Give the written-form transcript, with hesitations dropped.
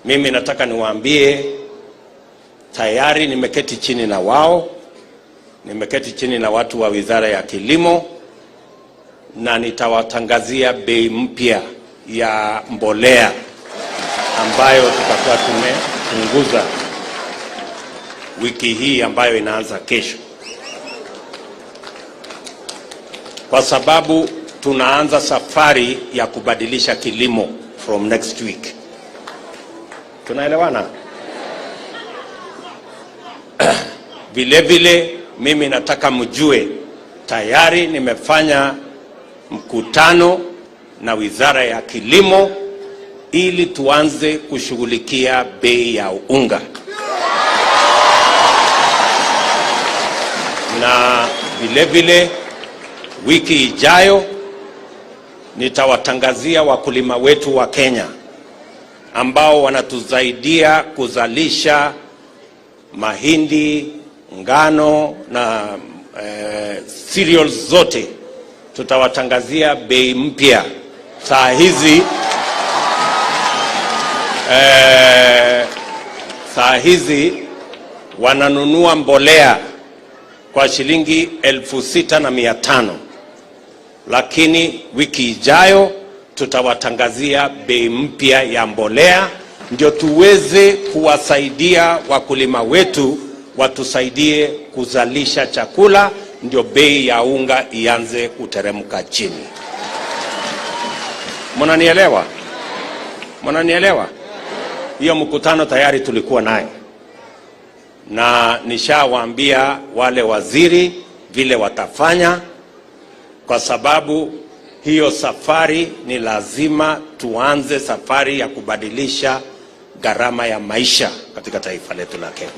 Mimi nataka niwaambie tayari nimeketi chini na wao, nimeketi chini na watu wa Wizara ya Kilimo na nitawatangazia bei mpya ya mbolea ambayo tutakuwa tumepunguza wiki hii ambayo inaanza kesho, kwa sababu tunaanza safari ya kubadilisha kilimo from next week. Tunaelewana? Vile vile mimi nataka mjue tayari nimefanya mkutano na Wizara ya Kilimo ili tuanze kushughulikia bei ya unga. Na vile vile wiki ijayo nitawatangazia wakulima wetu wa Kenya ambao wanatusaidia kuzalisha mahindi, ngano na cereals zote, tutawatangazia bei mpya saa hizi saa hizi wananunua mbolea kwa shilingi 6,500, lakini wiki ijayo tutawatangazia bei mpya ya mbolea ndio tuweze kuwasaidia wakulima wetu watusaidie kuzalisha chakula, ndio bei ya unga ianze kuteremka chini. Mnanielewa? Mnanielewa? Hiyo mkutano tayari tulikuwa naye na nishawaambia wale waziri vile watafanya, kwa sababu hiyo safari ni lazima tuanze safari ya kubadilisha gharama ya maisha katika taifa letu la Kenya.